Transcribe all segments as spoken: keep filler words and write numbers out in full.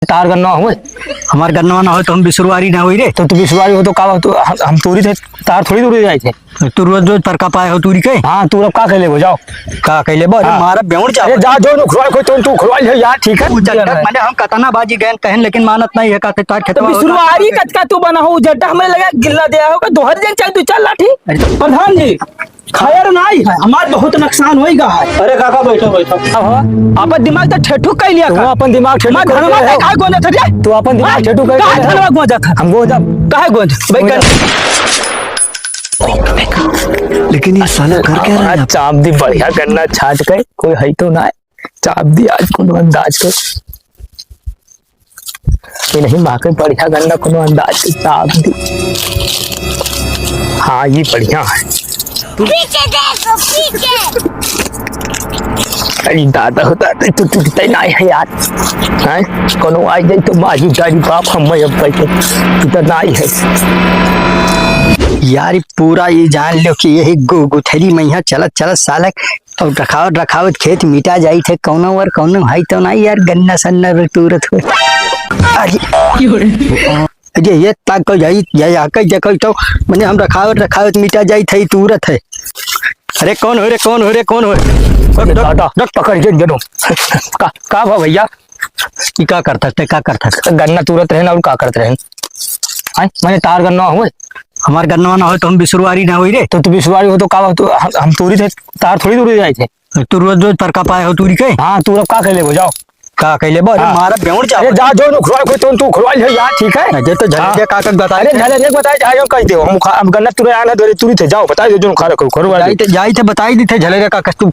तार गन्ना होए। हमार गन्ना ना होए तो हम बिसुरवारी ना होई रे। तो तू बिसुरवारी हो तो का हो? तो हम, हम तूरी थे, तार थोड़ी तूरी जाए थे। तू रोज रोज परका पाए हो तूरी के? हाँ, तू अब का कर लेबो, जाओ। का कर लेबो? अरे हाँ। मारा बेउड़ जा। अरे जा, जो नुखरवा को तो तू उखरवा ले यार, ठीक है? उ जड्डा, माने हम कतना बाजी गएन कहन, लेकिन मानत नहीं है, कहते तार तो खेतवा होता। बिसुरवारी कतका तू बना हो, उ जड्डा हमरे लगे गिल्ला दिया होगा, दोहर जन चाहे दू चार लाठी। अरे तो प्रधान जी, खैर नाई है, हमार बहुत नुकसान होई गा है। अरे काका, बैठो, बैठो। अब हो, अपन दिमाग तो ठेठू कर लिया तो कर। अपन दिमाग ठेठू हमार कर घरवा लिया पे है। काहे गोंजा था रे? तू अपन दिमाग हाँ? ठेठू कर काहे लिया है। घरवा गोंजा था? हम गोंजा। काहे गोंजा? भाई गोंजा। गन-, लेकिन ये साला कर क्या रहा है यहाँ पे? चाप दी बढ़िया गन्ना छाट के, कोई है तो ना है। चाप दी आज कोनो अंदाज के। ये नहीं माँ के बढ़िया गन्ना कोनो अंदाज के चाप दी। हाँ, ये बढ़िया है। पीछे देखो, पीछे। अरे दादा हो दादा, तू टूटते नहीं है यार। हैं? कोनो आ जाए तो मारी गाड़ी बाप हम मैं अब बैठे। टूटता नहीं है। यार, पूरा ये जान लो कि यही गु-, गुथरी में यहाँ चलत, चलत साला और रखावत, रखावत खेत मिटा जाई थे, कौनो और कौनो है तो नहीं यार, गन्ना सन्ना रे तूरत हो। अरे, अरे, ये तक को यही, ये आके देखो तो, मने हम रखावत, रखावत मिटा जाई थे, तूरत है। अरे, कौन हो रे, कौन हो रे, कौन हो? अरे, रख, दादा, रख, पकड़ के जनो। का, का भा भैया? ई का करत हस, ते का करत हस? गन्ना तूरत रहेन और का करत रहेन? आय, मने तार गन्ना होए? हमार गन्ना ना होए तो हम बिसुरवारी ना होई रे। तो तू बिसुरवारी हो तो का हो? तो हम, हम तूरी थे, तार थोड़ी तूरी जाए थे। तू रोज रोज परका पाए हो तूरी के? हाँ, तू अब का कर लेबो, जाओ। का कर लेबो? अरे हाँ। मारा बेउड़ जा। अरे जा, जो नुखरवा को तो तू उखरवा ले यार, ठीक है? अरे तो झलरिया हाँ। काका के बताई अरे दे। झलरिया के बताई, जाओ कह दे, हम उखा-, हम गन्ना तूरे आना दे, तूरी थे, जाओ, बताई दे, जो नुखरवा को, उखरवा जाई दे। थे, जाई थे बताई दी थे, झलरिया काका तू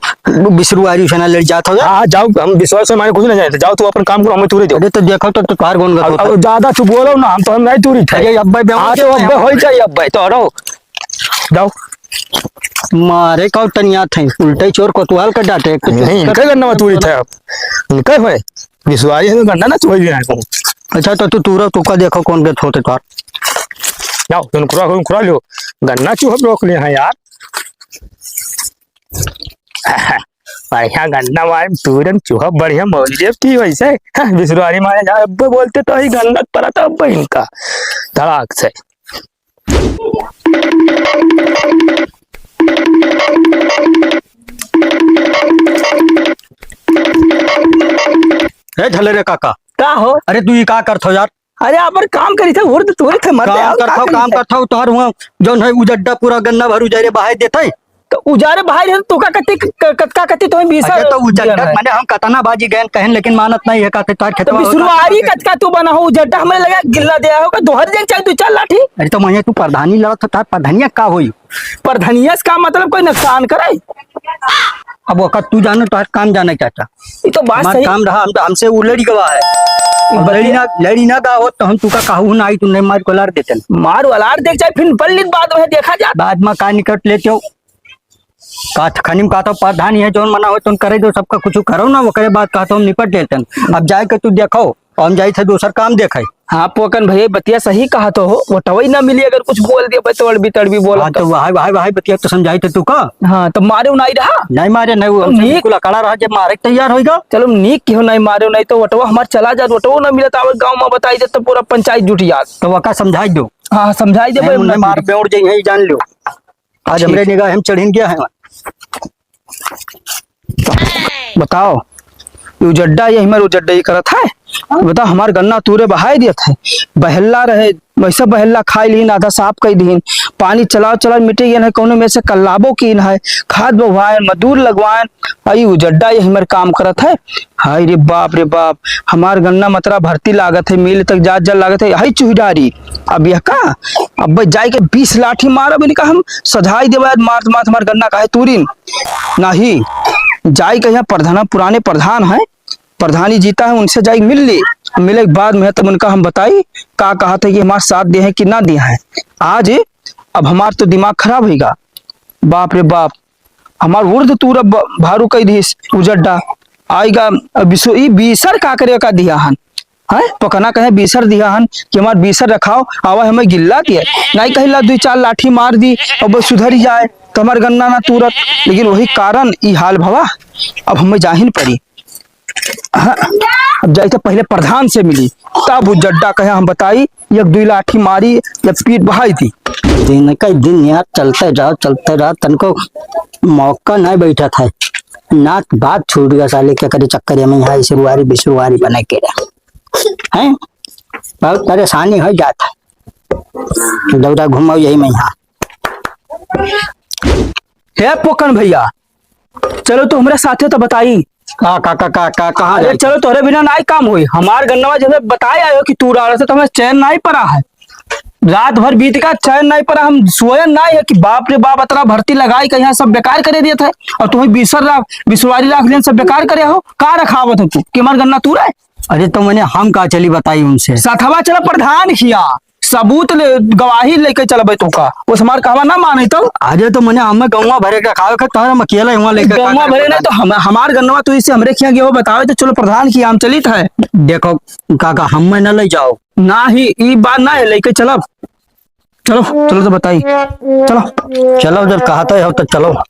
बिसुरवारी से ना लड़ जात हो। हाँ, जाओ, हम बिसुरवारी से माने कुछ ना जाए, जाओ तू अपन काम करो, हमें तूरे दो। अरे तो देखो तो, तो तार कौन अब, अब ज्यादा तू बोलो ना, हम तो हम नहीं तूरी थे। अरे अब्बे बेवकूफ हाँ, तो है। अब्बे हो जाए, अब्बे तो रहो। जाओ। मारे का तनिया थे, उल्टे चोर कोतवाल का डांटे। नहीं, इनका गन्ना मत तूरी थे आप। इनका है। बिसुरवारी है तो गन्ना ना तूरी ना को। अच्छा, तो तू तूरा, तू का देखो कौन के होते तार। जाओ, तुम खुरा, तुम खुरा लो। गन्ना चूहा रोक ले हैं यार। बढ़िया गन्ना मारे, तूरन चूहा बढ़िया मौज लेब की वैसे। हाँ, बिसुरवारी मारे जा, अब बोलते तो ही गन्ना पड़ा था अब इनका धड़ाक से। ए, झलरे काका। का हो? अरे, तू ई का करत हो यार? अरे, अपन काम करी थे, उर्द तोरी थे, मत काम आओ, करत का हो, करी काम थे? करत हो, तोहर हुआ जौन है, उजड्डा पूरा गन्ना भर उजारे बहाए देत है। तो उजारे बहाए देत, तो का कती, क-, क-, का कती तुम्हें बीस अच्छा, तो उजड्डा, है। माने हम कतना बाजी गएन कहन, लेकिन मानत नहीं है, कहते तोहर तो खेतवा होता बिसुरवारी है। कतका तू बना हो, उजड्डा हमरे लगे गिल्ला दिया होगा, दोहर जन चाहे दू चार लाठी। अरे, तो मैं तू प्रधानी लड़त हो, तोहर प्रधानिया का होई? प्रधानिया से का मतलब, कोई नुकसान करे? अब ओकर तू जानो, तोहर काम जाने चाचा। ई तो बात हमार सही। काम रहा, हम, हमसे उ लड़ी गवा है। ई अब लड़ी बतिया ना, लड़ी ना गा होत, तो हम तुका कहू ना आई, तू नहीं मार को लार देतन। मार वालार देख जाए, फिर पल्लित बाद में देखा जात। बाद में का निकट लेते हो? का खनिम का तो प्रधान है, जौन मना हो, तुम करे दो, सबका कुछ करो ना, ओकरे बाद का तो हम निपट लेतन। अब जाए के तू देखो, और हम जाई थे दूसर काम देखे। हाँ, पोकन भैया, बतिया सही कहा तो हो, वोटवई ना मिली, अगर कुछ बोल दिया, भाई, तड़बी, तड़बी बोला हाँ, तो। तो वही, वही, वही बतिया तो समझाई थे तू का? हाँ, तो मारे उनाई रहा? नहीं मारे, नहीं, वो तो हमसे नीक। बिल्कुल अकड़ा रहा, जब मारे के तैयार होइगा। चलो, नीक किहो नहीं मारे, नहीं तो वोटवा हमार चला जात, वोटवो ना मिलत, आवत गाँव में बताई जात, तो पूरा पंचायत जुट जात। तो वका समझाई दो। हाँ, समझाई दे नहीं, भाई, उन्हें उन्हें मार बेउड़ जाई, यही जान लो। आज हमरे ठीक। निगाह हम चढ़िन गया है। बताओ, ये उजड्डा, ये हमार उजड्डा ये करत है। हाँ। बताओ, हमार गन्ना तूरे बहाए दियत है। बहेल्ला रहे, वैसे बहेल्ला खाई लीन, आधा साफ कई दीन। पानी चलाओ, चलाओ, मिटे गए है, कौनो में से कल्लाबो कीन है, खाद बवाएन, मजदूर लगवाएन, आई उजड्डा ये हमार काम करत है। हाय रे बाप रे बाप, हमार गन्ना मतरा भरती लागत है, मिल तक जात जल लागत है, हाय चुहिडारी। अब यह का, अब जाए के बीस लाठी मारब इनका हम, सधाई देबे, आज मारत मारत हमार गन्ना काहे तूरिन। नाही, जाई के यहाँ प्रधान, पुराने प्रधान हैं, प्रधानी जीता है, उनसे जाई मिल ली। मिले के बाद में तब उनका हम बताई, का कहा था कि हमार साथ दे हैं कि ना दे हैं। आज अब हमार तो दिमाग खराब होइगा। बाप रे बाप, हमार उर्द तूरा ब-, भारू कई दिस उजड्डा। आइगा अब बिसो-, ई बीसर का करे का दिया हन? हैं? पकना कहे बीसर दिया हन कि हमार बीसर रखाओ, आवा हमें गिल्ला दिए। नहीं कहिला दुई चार लाठी मार दी, अब सुधरी जाए, तो हमार गन्ना ना तूरत। लेकिन वही कारण ई हाल भवा, अब हमें जाहिन पड़ी। हाँ। अब जाइत है पहिले प्रधान से मिली, तब उ जड्डा कहे हम बताई, एक दुई लाठी मारी या पीठ बहाई दी। दिन कई दिन यार चलते रहो, चलते रहो, तनको मौका नहीं बैठत है। नाक बात छूट गया साले, के करे चक्कर में यहाँ सुरवारी बिसुरवारी बने के रहे। हैं? बहुत परेशानी हो जात है। दौरा घुमाओ यही में यहाँ। हे पोकन भैया, चलो तो हमरे साथे तो बताई। का, का, का, का, का, कहाँ अरे जाई? चलो, तोहरे बिना नाई काम होई। हमार गन्नवा जैसे बताए आयो कि तू रहा से तो हमें चैन नाई पड़ा है। रात भर बीत का चैन नाई पड़ा, हम सोयन नाई है कि बाप रे बाप, अतना भर्ती लगाई के यहाँ सब बेकार करे देत है। और तुम्हें बीसर राख, बिसवारी राख लेन सब बेकार करे हो। का रखावत हो तू कि हमार गन्ना तू रहे? अरे तो मने हम का चली बताई उनसे? सथवा चला प्रधान किया, सबूत ले, गवाही लेके चलबे तो का? उस हमार कहवा ना माने तो। अरे तो मने हमें गौवा भरे के खावे के, तोहरा हम अकेला हुआ लेके का गौवा करे भरे ना प्रधान? तो हम, हमार गन्नवा तू इसे हमरे खिया गेहो बतावे तो चलो प्रधान किया हम चलित है। देखो काका, हमें न ले जाओ। ना ही, ई बात ना है, लेके चलब। चलो, चलो तो बताई। चलो। चलो, जब कहते हो तो चलो।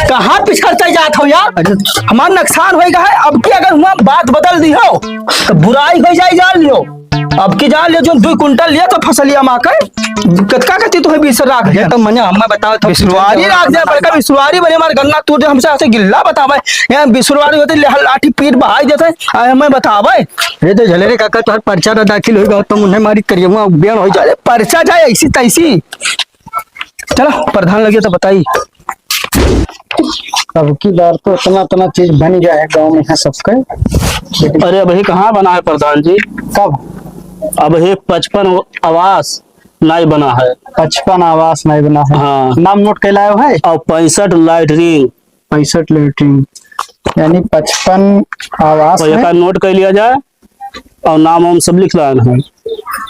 कहाँ पिछड़ते जात हो यार? अरे हमार नुकसान होइगा है, अब की अगर हुआ बात बदल दी हो, तो बुराई हो जाए, जान लियो। अब की जान लियो, जो दुई कुंटल लिया तो फसलिया मा के, कतका कती तुम्हें बीस राख अरे दिया। तो मने हमें बताओ तो बिसुरवारी राख दिया, बड़का बिसुरवारी बने हमार गन्ना तू दे, हमसे ऐसे गिल्ला बतावे। यहाँ बिसुरवारी होते ले लाठी पीठ बहाई देते, आ हमें बतावे। ये तो झलेरे काका, तोहर पर्चा ना दाखिल होइगा, तुम उन्हें मारी करियवा बेन हो जाए। अरे पर्चा जाए ऐसी तैसी। चलो, प्रधान लगे तो बताई। अब की बार तो इतना, इतना चीज बन गया है गाँव में, यहाँ सबके। अरे, अबही कहाँ बना है प्रधान जी? कब? अबही पचपन आवास नहीं बना है। पचपन आवास नहीं बना है। हाँ। नाम नोट कैलायो है? और पैंसठ लैट्रिन। पैंसठ लैट्रिन, यानी पचपन आवास और है। एका नोट कर लिया जाए। और नाम वाम सब लिख रहा है।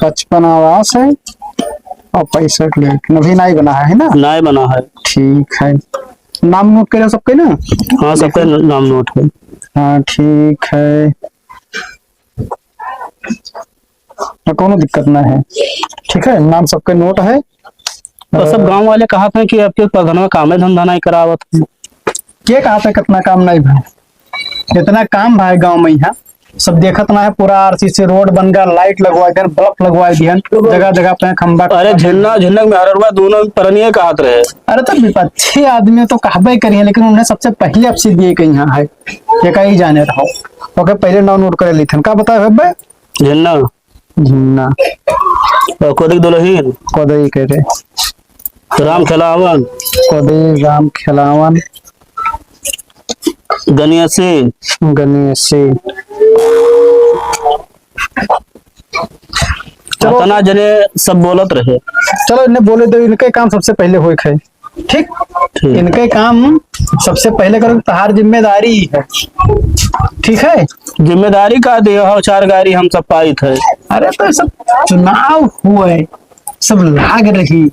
पचपन आवास है और पैंसठ लैट्रिन अभी नहीं बना है, है ना? नहीं बना है। ठीक है, नाम नोट करो सबके ना? हाँ, सबके न-, नाम नोट है। हाँ, ठीक है, ना कोनो दिक्कत ना है। ठीक है, नाम सबके नोट है। और सब अ, गांव वाले कहा थे कि आपके प्रधानवा कामे धंधा नहीं करावत है। के कहा था कितना काम नहीं भाई? इतना काम भाई गांव में यहाँ सब देखत ना है, पूरा आरसीसी रोड बन गया, लाइट लगवा दिहन, बल्ब लगवा दिहन, जगह जगह पे खंबा। अरे झिन्ना, झिन्ना में हररवा दोनों परनिये कहत रहे। अरे तो विपक्षी आदमी तो कहबे करिए, लेकिन उन्हें सबसे पहले अब से दिए के यहाँ है, ये का ही जाने रहो। ओके, पहले नाम नोट करे ली थन, का बताए हो बे? झिन्ना। झिन्ना। और कोदई के दुलहिन। कोदई के रे। राम खेलावन। कोदई राम खेलावन। गणेशी। गणेशी। चलो। इतना जने सब बोलत रहे। चलो, इन्हें बोले दो, इनके काम सबसे पहले होए खाए। ठीक? ठीक। इनके काम सबसे पहले करो, तहार जिम्मेदारी है। ठीक है? जिम्मेदारी का दे हो, चार गाड़ी हम सब पाइत है। अरे तो सब चुनाव हुए, सब लाग रही,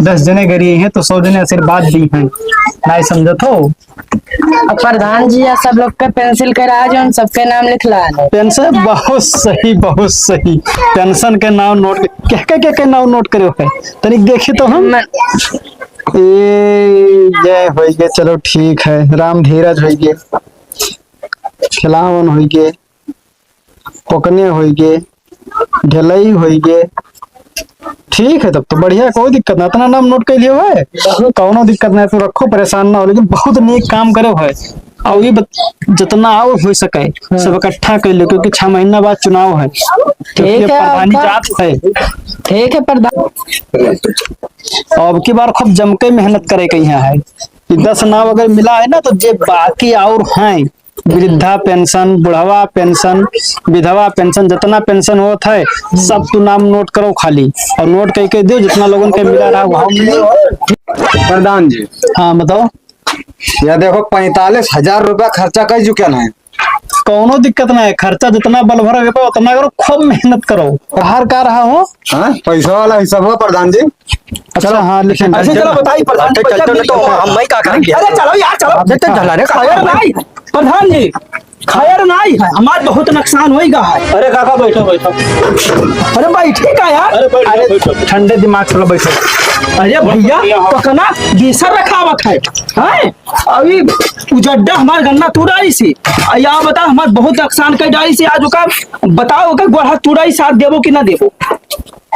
दस जने गरी हैं तो सौ जने आशीर्वाद दी हैं, नहीं समझत हो? अब प्रधान जी या सब लोग के पेंसिल करा जो हम सबके नाम लिख ला। पेंसिल, बहुत सही, बहुत सही। पेंशन के नाम नोट, क्या क्या क्या क्या नाम नोट करे हो? तनिक देखी तो हम। ए, जय होइ गे, चलो ठीक है, राम धीरज होइ गे, खिलावन होइ गे, पोकने होइ गे, ढेलई होइ गे। ठीक है, तब तो बढ़िया, कोई दिक्कत ना, इतना नाम नोट कर लियो है, कौनो दिक्कत ना है, तू रखो, परेशान ना हो, लेकिन बहुत नेक काम करे है। और ये बत-, जितना और हो सके, हाँ। सब इकट्ठा कर लो, क्योंकि छह महीना बाद चुनाव है। ठीक है, प्रधानी आपका जात है। ठीक है प्रधान। अब की बार खूब जम के मेहनत करे के यहाँ है कि दस नाव अगर मिला है ना, तो जे बाकी और हैं, वृद्धा पेंशन, बुढ़वा पेंशन, विधवा पेंशन, जितना पेंशन होत है, सब तू नाम नोट करो खाली, और नोट करके दो, जितना लोगन के मिला रहा वहाँ मिले। प्रधान जी। हाँ, बताओ। या देखो, पैंतालीस हजार रुपया खर्चा कर चुके हैं। कौनो दिक्कत ना है, खर्चा जितना बल भर होगा उतना करो, खूब मेहनत करो। बाहर का रहा हो? हाँ, पैसा वाला हिसाब हुआ प्रधान जी। अच्छा, हाँ, लेकिन अच्छा, चलो बताइए प्रधान जी, चलते, पैसा चलते, नहीं तो तो हम नहीं का करेंगे? अरे चलो यार, चलो। आप चलते, चला रे, खैर नहीं, प्रधान जी, खैर नहीं है, हमार बहुत नुकसान होइगा है। अरे काका, बैठो, बैठो। अरे बैठे का यार? अरे बैठो, अरे बैठो। ठंडे दिमाग से बैठो। अरे भैया, पकना बीसर रखावत है, हैं? अभी उजड्डा हमार गन्ना तू डाली सी, आ या बता, हमार बहुत नुकसान कर डाली सी। आज ओका बताओ, ओकर गोड़ हाथ तू डाली, साथ देबो कि ना देबो?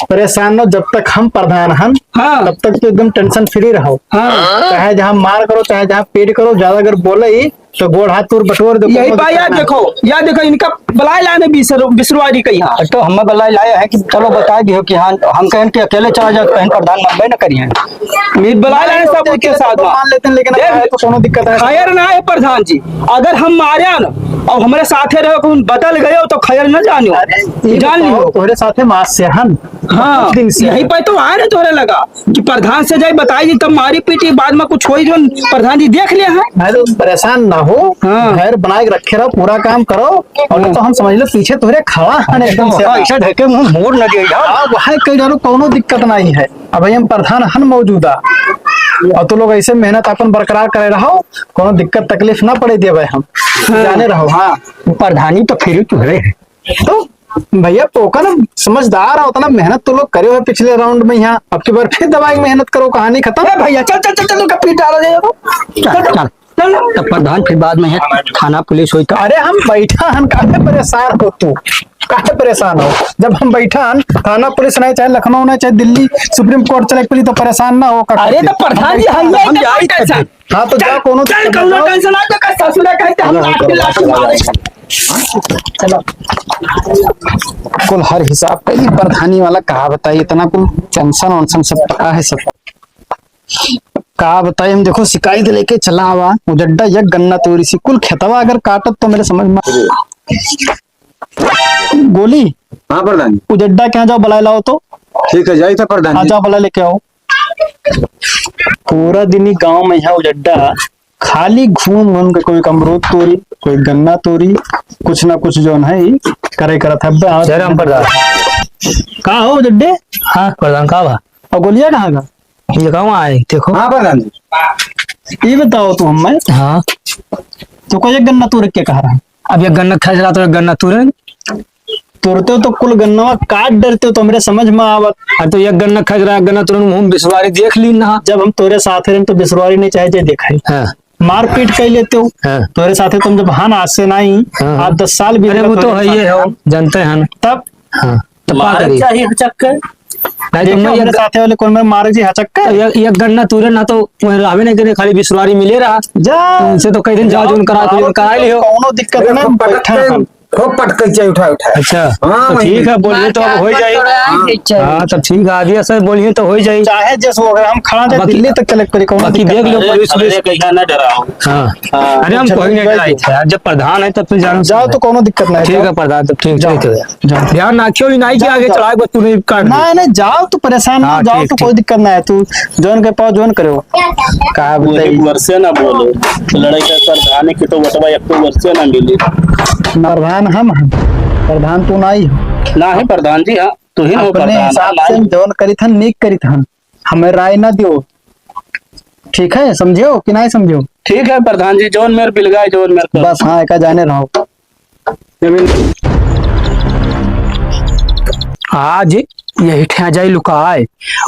परेशान न, जब तक हम प्रधान हन, हाँ। तब तक तो एकदम tension free रहो। हाँ। चाहे जहाँ मार करो, चाहे जहाँ पीट करो, ज्यादा अगर बोले ही तो गोड़ हाथ तोर बटोर दे, यही कोनो बा, दिक्कत यार ना। देखो, यार देखो, इनका बलाए लाए ने बिसर-, बिसरवारी कही, हाँ। तो हमें बलाए लाए हैं कि चलो बताए दियो कि हाँ, हम कहें कि अकेले चला जाओ, कहें प्रधान मनबे न करिए। मीत बलाए लाए सब उनके साथ बा। मान लेते हैं, लेकिन देख, अब तो कोनो दिक्कत है। खैर ना है प्रधान जी, अगर हम मारे न और हमारे साथे रहो, कौन बदल गए हो तो खैर न जानियो। अरे, ये जान बताओ, लियो। तोहरे साथे मास से हन। हाँ, बहुत दिन से यही हन। पे तो आए ना तोहरे लगा। कि प्रधान से जाई बताई जी, तब मारी पीटी, बाद में कुछ होई, जोन प्रधान जी देख लिया है। अरे परेशान ना हो, हाँ। धैर्य बनाए के रखे रहो, पूरा काम करो। और हाँ। तो हम समझ लो पीछे तोहरे खड़ा है एकदम से। हाँ, ऐसा धके मुंह मोड़ न दिया यार। हाँ, वहाँ कई डालो, कोनो दिक्कत नहीं है। अब हम प्रधान हन मौजूदा, और तो लोग ऐसे मेहनत अपन बरकरार करे रहो, कोनो दिक्कत तकलीफ ना पड़े देवे हम। हाँ। जाने रहो, हाँ। प्रधानी तो फिर तुहरे है। तो भैया, पोकन समझदार है, उतना मेहनत तो लोग करे हो पिछले round में, यहाँ अब की बार फिर दवाई मेहनत करो, कहानी खत्म। ए भैया, चल, चल, चल, चल, उनका पीट डाला जाए। चल, चल, चल। चल। तब प्रधान फिर बाद में है, थाना पुलिस होई तो। अरे हम बैठा हन, काहे परेशान हो तू? काहे परेशान हो? जब हम बैठा हन, थाना पुलिस नहीं, चाहे लखनऊ नहीं, चाहे दिल्ली Supreme Court चले के पड़ी, तो परेशान ना हो, का अरे करते? तो प्रधान जी, हम हम यही जाई tension। हाँ, तो चल, जा, कोनो चल, दिक्कत कोनो ना हो। Tension ना, तो का ससुरा कहते हम लाठी, लाठी मारे। चलो। कुल हर हिसाब का ये प्रधानी वाला का बताई, इतना कुल tension वंशन सब पता है सब। का बताई, हम देखो शिकायत लेके चला आवा, उजड्डा एक गन्ना तोरी सी, कुल खेतवा अगर काटत तो मेरे समझ में। गोली। हाँ प्रधान जी। उजड्डा के यहाँ जाओ, बुलाए लाओ तो। ठीक है, जाई था प्रधान हाँ, जी। जाओ, बुला लेके आओ। पूरा दिन ही गांव में यहाँ उजड्डा खाली घूम घूम के कोई अमरूद तोरी, कोई गन्ना तोरी, कुछ ना कुछ जौन है, करे करत है। अब्बे आओ। जय राम प्रधान। का हो उजड्डे? हाँ प्रधान, का बा? और गोलिया कहाँ का? ये कहवा आए, देखो। हाँ प्रधान जी। ये बताओ तू हमें। हाँ। तो कोई एक गन्ना तोड़ के कहा रहा? अब एक गन्ना खा रहा तो एक गन्ना तोड़े। तोड़ते हो तो कुल गन्नवा काट डरते हो तो हमरे समझ में आवत। अरे तो एक गन्ना खा रहा, एक गन्ना तोड़े, मुँह में बिसवारी देख ली ना। जब हम तोरे साथ रहे तो बिसवारी नहीं चाहे जे देखाई। हाँ। मारपीट कर लेते हो। हाँ। तोरे साथे तुम जब हन आज से नहीं, हाँ, हाँ। आज दस साल भी अरे वो तो है, ये हो, जानते हैं ना। तब हाँ। तो का मारे करी? चाहिए हचक के। नहीं तो देखिए, मैं हमरे एक साथे वाले कौन में मारे जी हचक के? तो एक, एक गन्ना तूरे ना तो वहीं रहबे नहीं करे, खाली बिसवारी मिले रहा। जा। उनसे तो कह दिन जाओ, जोन करा, तो जोन करा लियो। कौनो दिक्कत अरे नहीं, खूब पटक बैठा के, हम। खूब पटक के चाहिए उठा, उठा। अच्छा। हाँ, तो वही। ठीक है, बोलिए तो अब हो जाए। हाँ। हाँ, तो ठीक है, आदिया से बोलिए तो हो जाए। चाहे जैसे हो, अगर हम खड़ा थे, बाकी दिल्ली तक कलेक्ट करी, कौनो बाकी दिक्कत देख लो, नहीं। पुलिस, अरे, पुलिस। कहीं ना डराओ। हाँ। हाँ, अरे, हम चलो, कहीं नहीं जाओ। डराई थे यार, जब प्रधान है तब तो जानो। जाओ तो कौनो दिक्कत नहीं है, ठीक जाओ। है प्रधान, तो ठीक, जाओ। ठीक है। जाओ। ध्यान रखियो, ई नाई कि जाओ, आगे जाओ। चढ़ाए, बस तू नहीं काट दे। नहीं, नहीं, जाओ, तू परेशान ना, हाँ, जाओ, ठीक, तू कोई ठीक। दिक्कत ना है, तू जौन के पाओ, जौन करो। का वही बताई? वर्षे ना बोलो, लड़ाई का प्रधान है कि तो वोटवा एक तो वर्षे ना मिली। प्रधान हम हैं, प्रधान तू नाई हो। ना है प्रधान जी, हाँ, तू ही ना हो अपने प्रधान, हिसाब ना से है। जौन करित हन, नीक करित हन, हमें राय ना दियो, ठीक है? समझियो कि नहीं समझियो? ठीक है प्रधान जी, जौन मेर बिलगाए, जौन मेर कर। बस हाँ, एका जाने रहो। आज यही ठे जाई लुकाए।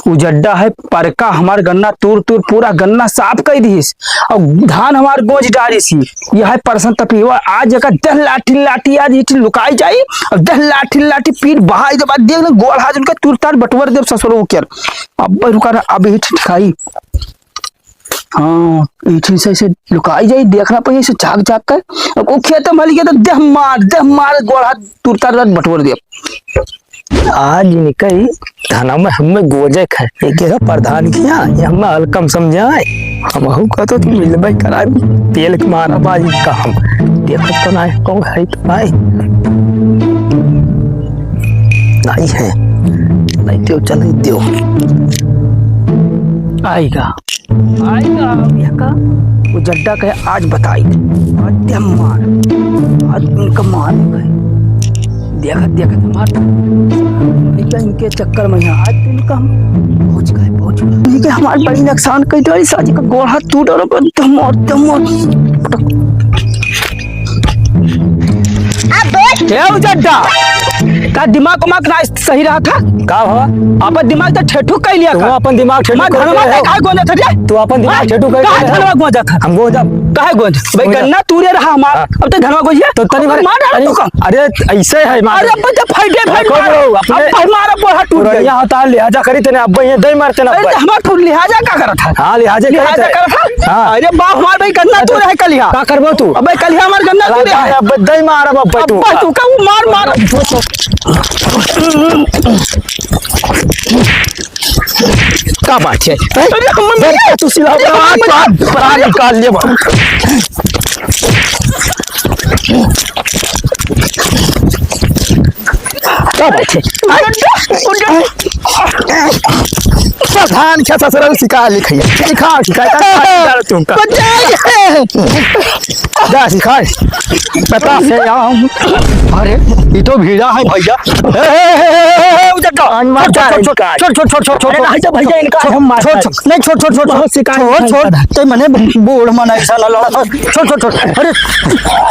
उजड्डा है परका हमार गन्ना तूर तूर पूरा गन्ना साफ कर दीस और धान हमार गोज डारी सी। यह है परसन तपीवा, आज एका दह लाठी लाठी आज इठी लुकाई जाई और दह लाठी लाठी पीठ बहाई दे बाद देख ले गोड़ हाथ उनका तूर तार बटवर देव ससुरो के। अब रुका रहा, अब इठी खाई। हाँ, इठी से ऐसे लुकाई जाई, देखना पड़ी ऐसे झाक झाक कर। अब वो खेत में हली गया तो देह मार, देह मार, गोड़ हाथ तुरता रह बटोर दिया। आज इनका ही धना में हमें गोजे खाए, एक एक प्रधान किया, ये हमें हल्कम समझाए। हम कहते तो मिलबे करा, तेल के मारा बाजी का हम। देखत तो ना है, कौन है तो ना है। नहीं है, नहीं तो चल दियो। आएगा। आएगा, अब यह का? वो जड्डा कहे, "आज बताई, आज ते हम मार, आज उनका मार गए।" देखत, देखत हमार, भैया, इनके चक्कर में यहाँ आज तो इनका हम पहुँच गए, पहुँच गए। इनके हमार बड़ी नुकसान कर डाली, साजी का गोड़ हाथ टूट और एकदम और, एकदम और। ए, वो जड्डा, का दिमाग उमाग ना सही रहा था? का हो? अपन दिमाग तो ठेठू कइ लिया तू था। अपन दिमाग ठेठू मैं कइ धनवा लिया का हो। काहे गोंजा था रे? तू अपन दिमाग हाँ? ठेठू कइ काहे लिया हो। धनवा गोंजा था? हम गोंजा। काहे गोंजा? भाई गोंजा। गन्ना तूरे रहा हमार। हाँ। अब तो धनवा गोंजिया। तो तनी अब भर, मार डाल तनी, तू का? अरे ऐसे है मार। अरे अब तो फाइटे फाइट देखो मार। ब्रो, अपने अब भाई मार अब बोहा टूट गया। पुरनिया होता है, लिहाजा करी तने, अब ये दे मारते ना, अरे अब तो हमार टूट लिहाजा का करत है? हाँ, लिहाजे लिहाजा करत है। करत है? हाँ। अरे बाप हमार भाई गन्ना तू रहे कलिया। का करबो तू? अबे कलिया हमार गन्ना तू रहे। अब दे मार अब तू। अब तू का वो मार मार। का बात है? अरे, हम बे, तू सिला अरे, हम बड़ा, बड़ा निकाल ले बा। का बात है? प्रधान क्या ससुराल सिखा लिखा है? सिखा, सिखा, सिखा, सिखा तुमका। बचाइए। जा, सिखा। पता से आऊं। अरे, ये तो भीड़ा है भैया। ए, ए, ए, ए, ए, उधर जा। अरे, भाई, जा, भैया, इनका हम मार छोड़, छोड़। नहीं, छोड़, छोड़, छोड़, छोड़। बहुत शिकार छोड़, है छोड़। इनका। ते मने बूढ़ मन ऐसा ना लड़ा था। छोड़, छोड़, छोड़। अरे,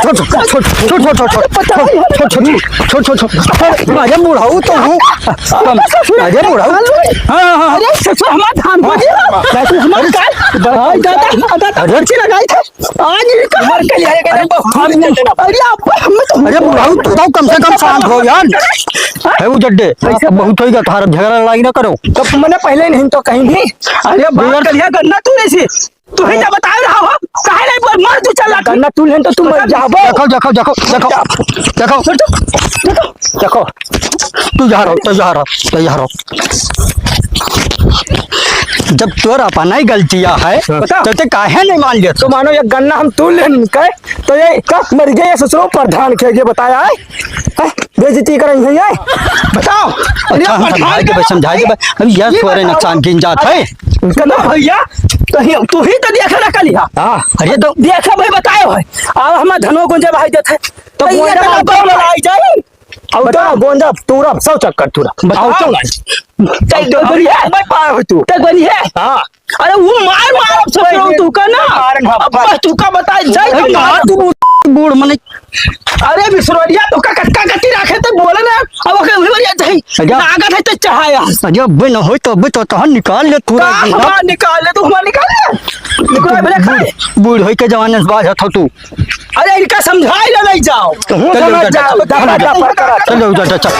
छोड़, छोड़, छोड़। पता नहीं। छोड़, छोड़, छोड़। अरे, बुढ़ऊ तो हूँ। अरे, बुढ़ऊ। हाँ, हाँ, हाँ। अरे, ससुर, हमार धान को दिया। ससुर, हमार का? भाई, दादा, दादा, अरे। अच्छी लगाई थे। आज ये कमर के लिए आएगा रे, बहुत हम, अरे, आप, हम तो अरे, बुढ़ऊ, तू तो कम से कम शांत हो यार। है वो जड्डे, अब बहुत होइगा, थारा झगड़ा लड़ाई ना करो। तो मैंने पहले नहीं तो कहीं नहीं। अरे, बात बुढ़ऊ। करिया गन्ना तू नहीं सी। तू ही तो बता रहा हो, काहे नहीं बोल, मार तू चल रहा। गन्ना तू लेन तो तू मर जाबो। देखो, देखो, देखो, देखो। देखो। छोड़ दो, देखो। देखो, तैयार हो, तैयार हो, तैयार हो। जब तोर अपना ही गलतिया है, हाँ। तो ते काहे नहीं मान लेत? तो मानो ये गन्ना हम तू लेन के, तो ये का मर गए ससुरो प्रधान के ये बताया है? हैं? बेइज्जती करई है ये? बताओ। अरे अच्छा, हम प्रधान समझाए के का भाई, समझाए के भाई। अब यार ये तोरे बताओ। नुकसान गिन जात है। अरे, गन्ना भैया, तो ही, तू ही तो देखे ना कलिया। हाँ। अरे तो देखा भाई बताओ है। अब हम धनो गुंजे भाई देते। तो तो ये गोंजा तो बताओ। बताओ आई जाए। अब बताओ। तो गोंजा तूरा, सौ चक्कर तूरा। बताओ। आओ तो। तै तो बनी है? मैं पार हो तू। तै बनी है? हाँ। अरे वो मार, मार, अब सोच रहा हूँ तू का ना। मार ना, अब मार। बस तू का बताए, जाए अरे तो मार। मार तू बूढ़ मने। अरे बिसरोलिया, तू का कक्का कत्ती रखे तो बोले ना। अब ओके उही बढ़िया जाई। अच्छा। लागत है तो चढ़ाया। अच्छा, बे न होई तो, बे तो तहन निकाल ले तू का रे। हमार निकाल ले, तू हमार निकाल ले। निकाल बे खाए। बूढ़ होई के जवान से बाज हथो तू। अरे इनका समझाई ले नहीं जाओ। चल जाओ, चल जाओ, चल जाओ। चल जाओ, चल जाओ, चल।